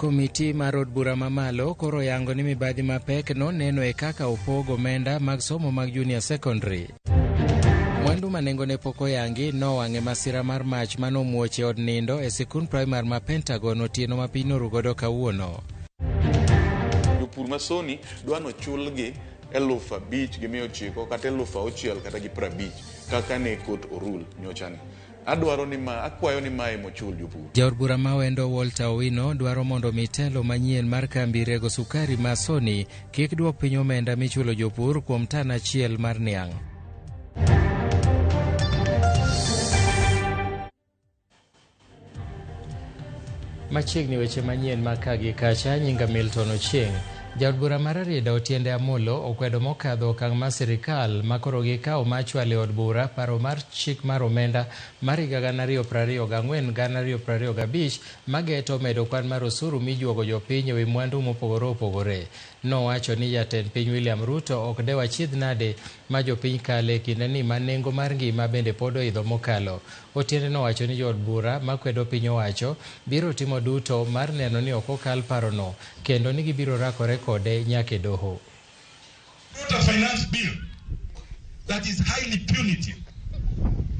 Komiti mar od bura mamalo koro oyango ni mibadhi mapek noneno e kaka opog omenda mag somo mag junior secondary. Mwandu ma nengone pok oyangi nowang' e masira mar mach manomuoch e od nindo e sikund primar ma Pentagon otieno ma piny noru godo kawuono. Jopur ma Soni dwa nochulgi 5,900 kata 6,000 kata gi 50 kaka ne kot orul nyochani. Adwaro ni ma, akwayo ni mae mochul jopur. Jaod bura ma Wendo Walter Owino dwaro mondo mi telo manyien mar kambi rego sukari ma Soni kik duok piny omenda michulo jopur kuom tan achiel mar niang'. Machiegni weche manyien ma ka gi kacha nyinga Milton Ochieng'. Jaod bura mar Rarieda Otiende Amolo okwedo mokadho okang' mar sirikal ma koro gikawo mar chwalo e od bura paro mar chik mar omenda mar higa 2024 2025 mageto medo kwan mar osuru mijuogo jopiny ewi mwandu mopogore opogore. Nowacho ni jatend piny William Ruto ok dew achiedh nade ma jopiny kale e kindeni ma nengo mar ngima bende pod oidho mokalo. Otiende nowacho ni jood bura makwedo piny owacho biro timo duto mar neno ni ok okal parono kendo ni gibiro rakore kode nyaka e doho. Brought a finance bill that is highly punitive,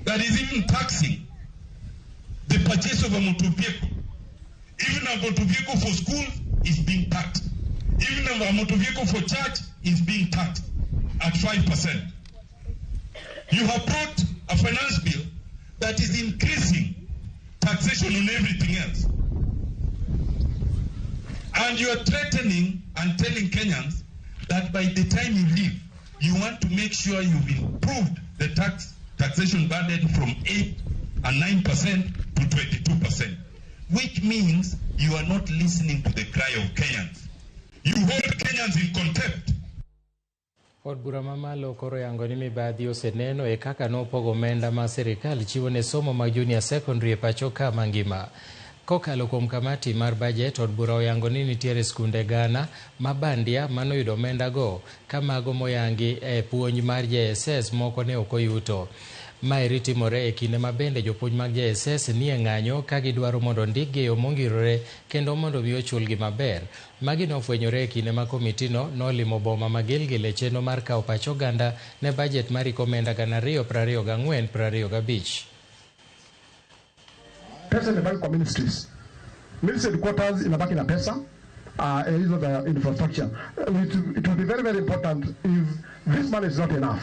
that is even taxing the purchase of a motor vehicle. Even a motor vehicle for school is being taxed. Even a motor vehicle for church is being taxed at 5%. You have brought a finance bill that is increasing taxation on everything else. And you are threatening and telling Kenyans that by the time you leave, you want to make sure you've improved the taxation burden from 8 and 9% to 22%, which means you are not listening to the cry of Kenyans. You hold Kenyans in contempt. Od bura mamalo koro yango ni mibadhi oseneno e kaka nopogo omenda ma sirikal chiwo ne somo mag junior secondary e pacho ka mangima. Kokalo kuom kamati mar bajet, od bura oyango ni nitiere skunde gana ma bandia manoyudo omenda go ka mago moyangi e puonj mar JSS moko ne ok oyuto. Maeri timore e kinde ma bende jopuonj mag JSS nie ng'anyo ka gidwaro mondo ondikgi e yo mongirore kendo mondo mi ochulgi maber. Magi nofwenyore e kinde ma komitino nolimo boma ma Gilgil e chenro mar kawo pach oganda ne bajet mar hik omenda 2024 25. Pesa imebaki kwa ministries. Ministry headquarters inabaki na pesa hizo za infrastructure. It will be very very important if this money is not enough,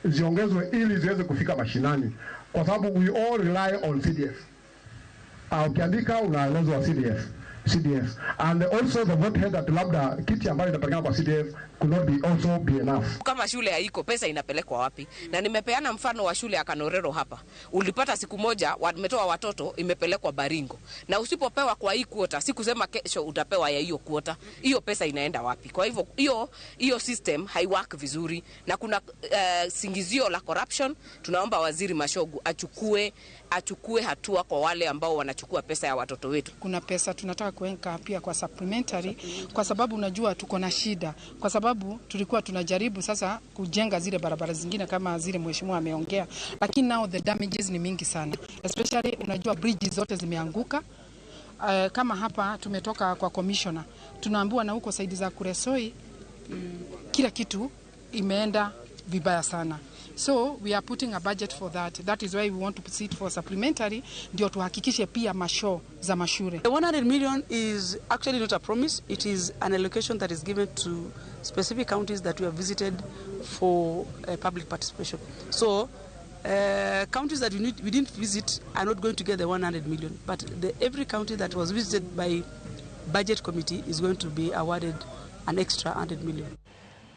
ziongezwe ili ziweze kufika mashinani, kwa sababu we all rely on CDF. Ukiandika unaelezwa CDF, CDF, and also the vote head that labda kiti ambayo inapatikana kwa CDF could not be also be enough. Kama shule haiko, pesa inapelekwa wapi? Na nimepeana mfano wa shule ya Kanorero hapa. Ulipata siku moja wametoa watoto imepelekwa Baringo. Na usipopewa kwa hii kuota, sikusema kesho utapewa ya hiyo kuota. Hiyo pesa inaenda wapi? Kwa hivyo hiyo system haiwork vizuri na kuna singizio la corruption. Tunaomba Waziri Machogu achukue hatua kwa wale ambao wanachukua pesa ya watoto wetu. Kuna pesa tunataka kuweka pia kwa supplementary, kwa sababu unajua tuko na shida, kwa sababu tulikuwa tunajaribu sasa kujenga zile barabara zingine kama zile mheshimiwa ameongea, lakini now the damages ni mingi sana, especially unajua bridges zote zimeanguka. Kama hapa tumetoka kwa commissioner, tunaambiwa na huko side za Kuresoi kila kitu imeenda vibaya sana. So we are putting a budget for that. That is why we want to sit for supplementary, ndio tuhakikishe pia masho za mashure. The 100 million is actually not a promise. It is an allocation that is given to specific counties that we have visited for public participation. So counties that we didn't visit are not going to get the 100 million. But every county that was visited by budget committee is going to be awarded an extra 100 million.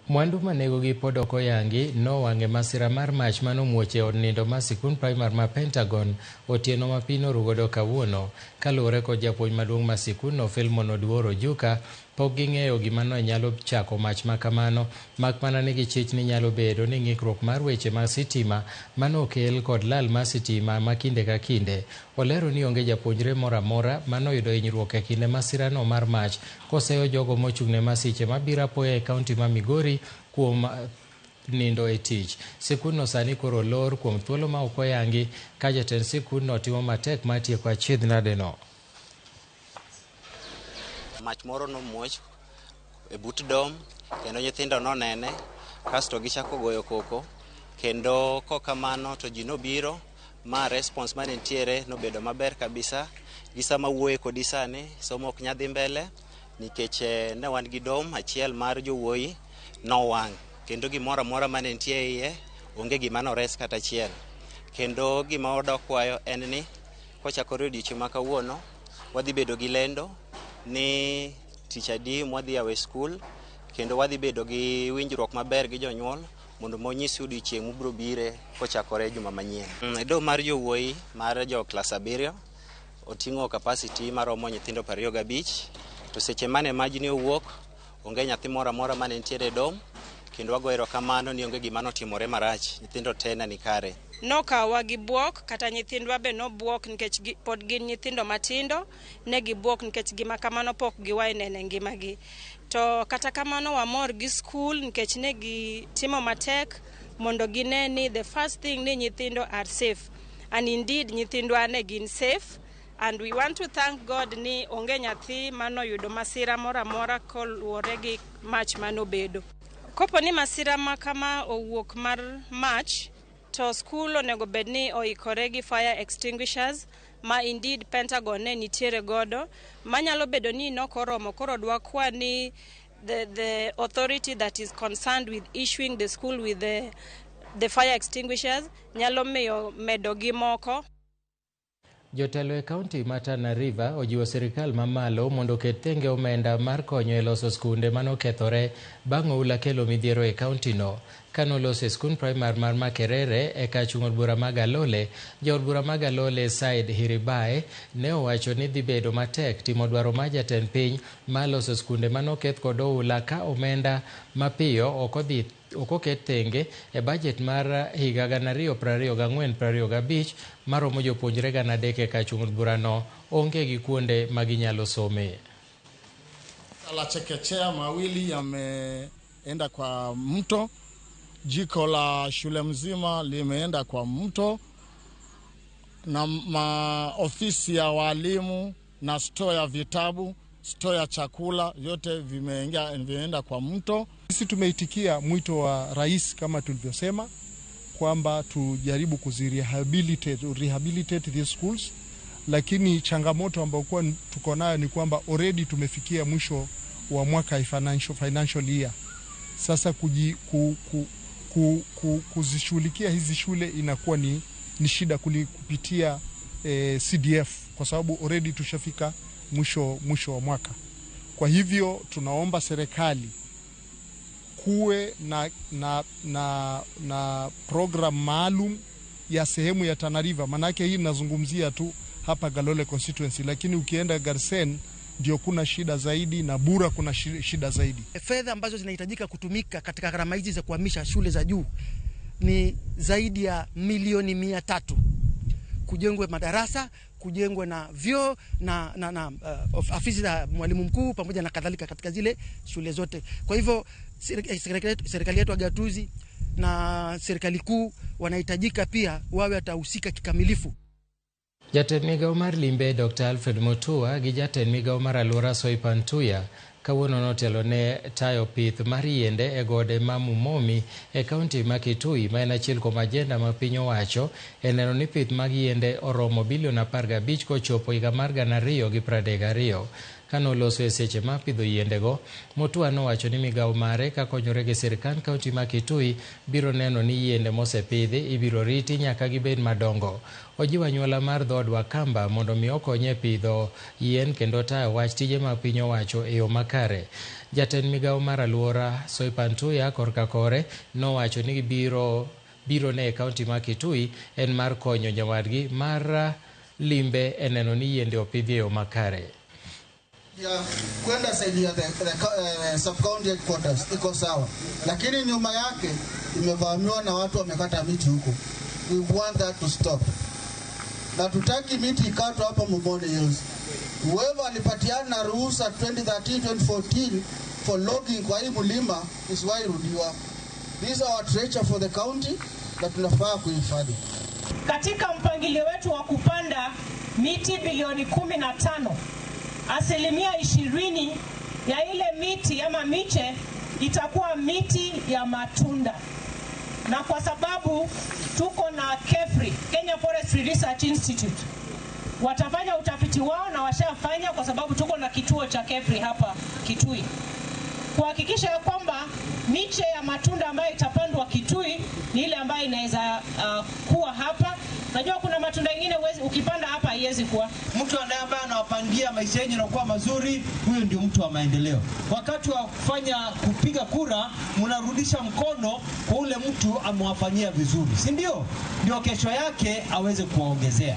Mwandu ma nengogi pod ok oyangi nowang' e masira mar mach manomuoch e od nindo mar sikund primar ma Pentagon otieno ma piny norugodo kawuono. Kaluwore kod japuonj maduong' mar sikundno Philemon Oduor Ojuka, pok ging'eyo gima ne nyalo chako mach ma kamano, mak mana ni gichich ni nyalo bedo ni ng'ikruok mar weche mag sitima manokel kod lal mar sitima ma kinde ka kinde. Olero ni onge japuonjre moro amora manoyudo hinyruok e kinde masirano mar mach, koseyo jogo mochung'ne masiche mabiro apoya e kaunti ma Migori kuom nindo e tich. Sikundno sani koro olor kuom thuolo ma ok oyangi ka jatend sikundno timo matek mar tieko achiedh nadeno. Mach moro nomuoch e but dom kendo nyithindo nonene kasto gichako goyo koko kendo kokamano to ji nobiro ma response mane nitiere nobedo maber kabisa. Gi sama wuoye kodi sani somo ok nyadhi mbele nikech ne wan gi dom achiel mar jowuoyi nowang' kendo gimoro amora mane nitie iye onge gima nores kata achiel. Kendo gima wadwa kwayo en ni kochakore odiochieng' ma kawuono wadhi bedo gi lendo ni tich adi mwadhi yawo e skul kendo wadhi bedo gi winjruok maber gi jonyuol mondo monyisi odiochieng' mubiro bire kochakore juma manyien. Dom mar jowuoyi mar jo klas 7 oting'o capacity maromo nyithindo 25 to seche mane majni owuok onge nyathi moro amora mane nitiere e dom kendo wago erokamano ni onge gima notimore marach, nyithindo te ne ni kare. Nokawa gi buok kata nyithindwa be nobuok nikech pod gin nyithindo matindo, ne gibuok nikech gima kamano pok giwae neno e ngimagi. To kata kamano wamor gi skul nikech ne gitimo matek mondo gine ni the first thing ni nyithindo are safe, and indeed nyithindwa ne gin safe. And we want to thank God ni onge nyathi manoyudo masira moro amora koluwore gi mach manobedo. Kopo ni masira ma kama owuok mar mach, to skul onego bed ni oikore gi fire extinguishers ma indeed Pentagon ne nitiere godo, manyalo bedo ni nokoromo. Koro dwakwa ni the authority that is concerned with issuing the school with the fire extinguishers nyalo miyo medo gi moko. Jotelo e kaunti ma Tana River ojiwo sirikal mamalo mondo oket tenge omenda mar konyo e loso skunde manokethore bang' oula kelo midhiero e kauntino. Kanoloso e skund primar mar Makerere e kar chung' od bura ma Galole, jaod bura ma Galole Said Hiribae ne owacho ni dhi bedo matek timo dwaro mar jatend piny mar loso skunde manoketh kod oula ka omenda mapiyo ok oket tenge e bajet mar higa 2024-2025 maromo jopuonjre 300 e kar chung' od burano onge gi kuonde ma ginyalo some. La chekechea mawili yameenda kwa mto, jiko la shule mzima limeenda kwa mto, na maofisi ya walimu na store ya vitabu, store ya chakula, yote vimeenda kwa mto. Sisi tumeitikia mwito wa rais kama tulivyosema kwamba tujaribu rehabilitate these schools, lakini changamoto ambayo kwa tuko nayo ni kwamba already tumefikia mwisho wa mwaka financial year. Sasa kuzishughulikia hizi shule inakuwa ni shida kupitia CDF kwa sababu already tushafika mwisho wa mwaka. Kwa hivyo tunaomba serikali kuwe na program maalum ya sehemu ya Tana River. Manake hii nazungumzia tu hapa Galole constituency, lakini ukienda Garsen ndio kuna shida zaidi na Bura kuna shida zaidi. Fedha ambazo zinahitajika kutumika katika gharama hizi za kuhamisha shule za juu ni zaidi ya milioni 300. Kujengwe madarasa, kujengwe na vyoo na afisi za mwalimu mkuu pamoja na kadhalika katika zile shule zote. Kwa hivyo serikali yetu ya gatuzi na serikali kuu wanahitajika pia wawe watahusika kikamilifu. Jatend migao mar limbe Dr. Alfred Mutua gi jatend migao mar alwora Soipan Tuya kawuono notelo ne tayo pith mar yiende e gode ma Mumomi e kaunti ma Kitui, ma en achiel kuom ajenda ma piny owacho e neno ni pith mag yiende oromo bilion 15 kochopo higa mar 2032. Kanoloso e seche ma pidho yiendego, Mutua nowacho ni migao mare kakonyore gi sirkand kaunti ma Kitui biro neno ni yiende mosepidhi ibiro riti nyaka gibed madongo. Ojiwo anyuola mar dhood Wakamba mondo mi okonye e pidho yien kendo tayo wach tije mag piny owacho e yo makare. Jatend migao mar alwora Soipan Tuya korka kore nowacho ni biro ne e kaunti ma Kitui en mar konyo nyawadgi mar limbe e neno ni yiende opidhi e yo makare. Ya kwenda saidi ya the sub county headquarters iko sawa, lakini nyuma yake imevamiwa na watu wamekata miti huko. We want that to stop. Na tutaki miti ikatwe hapa Mumoni Hills. Whoever alipatiana ruhusa 2013 2014 for logging kwa hii mlima isiwahi rudiwa. These are our treasure for the county na tunafaa kuhifadhi. Katika mpangilio wetu wa kupanda miti bilioni 15 20% ya ile miti ama miche itakuwa miti ya matunda. Na kwa sababu tuko na KEFRI, Kenya Forestry Research Institute, watafanya utafiti wao na washafanya, kwa sababu tuko na kituo cha KEFRI hapa Kitui, kuhakikisha ya kwamba miche ya matunda ambayo itapandwa Kitui ni ile ambayo inaweza kuwa hapa. Najua kuna matunda mengine ukipanda hapa haiwezi kuwa. Mtu ambaye anawapangia maisha yenu yanakuwa mazuri, huyo ndio mtu wa maendeleo. Wakati wa kufanya kupiga kura, mnarudisha mkono kwa ule mtu amewafanyia vizuri, si ndio? Ndio kesho yake aweze kuwaongezea.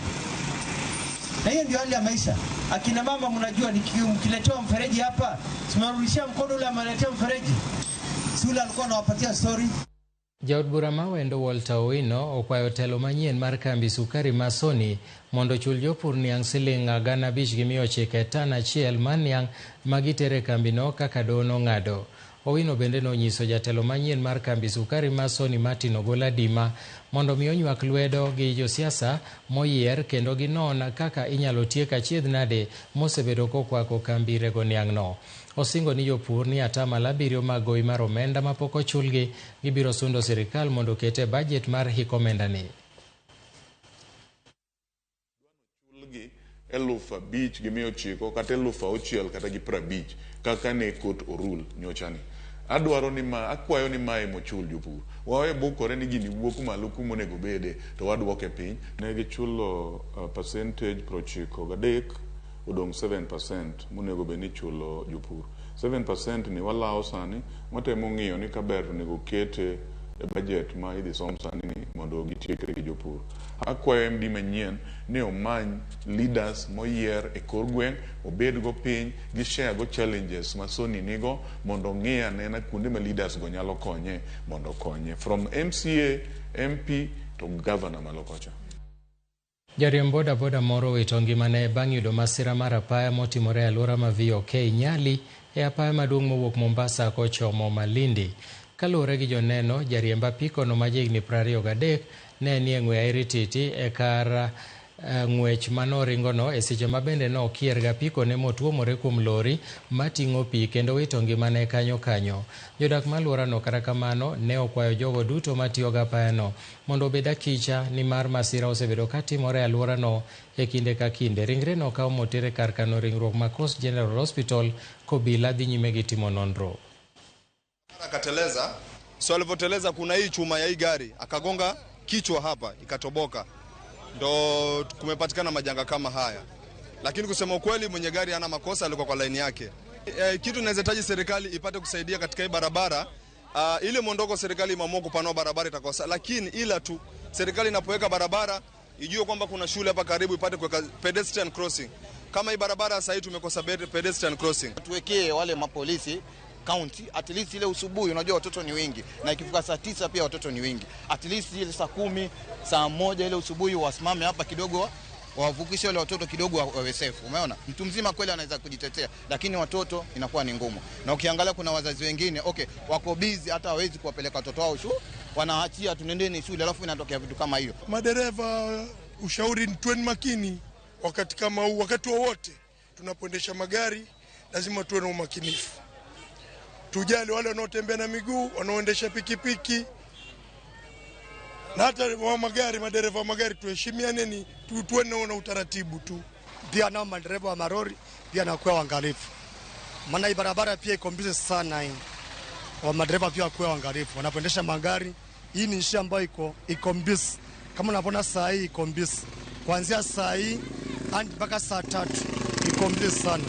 Na hiyo ndio hali ya maisha. Akina mama mnajua, mkiletewa mfereji hapa, simnarudishia mkono ule ameletea mfereji. Si ule alikuwa anawapatia story. Jaod bura ma Wendo Walter Owino okwayo telo manyien mar kambi sukari ma Sony mondo ochul jopur niang' siling 5,900 e tan achiel mar niang' magitere kambino kaka doho nong'ado. Owino bende nonyiso jatelo manyien mar kambi sukari ma Sony Martin Ogola Dima mondo mi onywak lwedo gi josiasa moyier kendo ginon kaka inyalo tiek achiedh nade mosebedo kokwako kambi rego niang'no. Osingo ni jopur ni 7% mag gowi mar omenda mapok ochulgi gibiro sundo sirikal mondo oket e bajet mar hik omendani. Chulgi 5,900 kata 6,000 kata gi 50 kaka ne kot orul nyochani. Adwaro ni ma akwayo ni mae mochul jopur. Wawe bukore ni gini wuok malo kuma onego bede to waduoke piny. Ne gichulo percentage 93, odong' 7% monego bed ni ichulo jopur. 7% ni walawo sani, watemo ng'iyo ni kaber to onego kete e budget ma idhi som sani ni mondo gitiekre gi jopur. Akwayo MD manyien ni omany leaders moyier e kor gweng', obed go piny, gi share go challenges ma Sony nigo mondo ong'i anena kuonde ma leaders go nyalo konye mondo okonye. From MCA, MP to governor malo kocha. Jariemb boda boda moro owito ngimane bang' yudo masira mar apaya motimore e alwora ma VOK Nyali e apaya maduong' mowuok Mombasa kochomo Malindi. Kaluwore gi joneno, jariemb apiko no ma jahigni 23 ne nie ng'we airititi e kar ng'wech manoringono e seche ma bende nokier gi apikone motuomore kuom lori mating'o pi kendo wito ngimane kanyo kanyo. Jodak ma alworano kata kamano ne okwayo jogo duto matiyo gi apayano mondo obed akicha nimar masira osebedo katimore e alworano e kinde ka kinde. Ringre nokaw moter e kar kano ringruok ma Coast General Hospital kobila dhi nyime gi timo nonro. Akateleza, so alivyoteleza kuna hii chuma ya hii gari akagonga kichwa hapa ikatoboka, ndo kumepatikana majanga kama haya. Lakini kusema ukweli, mwenye gari hana makosa, alikuwa kwa laini yake. Kitu inawezahitaji serikali ipate kusaidia katika hii barabara. Ile mwondoko serikali imeamua kupanua barabara itakosa, lakini ila tu serikali inapoweka barabara ijue kwamba kuna shule hapa karibu ipate kuweka pedestrian crossing. Kama hii barabara sasa hii tumekosa pedestrian crossing. Tuwekee wale mapolisi county at least ile usubuhi, unajua watoto ni wengi, na ikifika saa 9 pia watoto ni wengi. At least ile saa 10, saa 1 ile usubuhi wasimame hapa kidogo, wavukishe wale watoto kidogo wawe safe. Umeona? Mtu mzima kweli anaweza kujitetea, lakini watoto inakuwa ni ngumu. Na ukiangalia kuna wazazi wengine, okay, wako busy hata hawezi kuwapeleka watoto wao shule, wanaachia tunendeni shule, alafu inatokea vitu kama hiyo. Madereva, ushauri ni tuwe makini wakati kama huu, wakati wowote tunapoendesha magari lazima tuwe na umakinifu. Tujali wale wanaotembea na miguu, wanaoendesha pikipiki na hata wa magari, madereva wa magari, tuheshimiane, tuwe na utaratibu tu. Pia nao madereva wa marori pia nakuwa waangalifu, maana hii barabara pia iko busy sana hii. Wa madereva pia wakuwa waangalifu wanapoendesha magari. Hii ni njia ambayo iko busy. Kama unaona saa hii iko busy, kuanzia saa hii hadi mpaka saa 3 iko busy sana.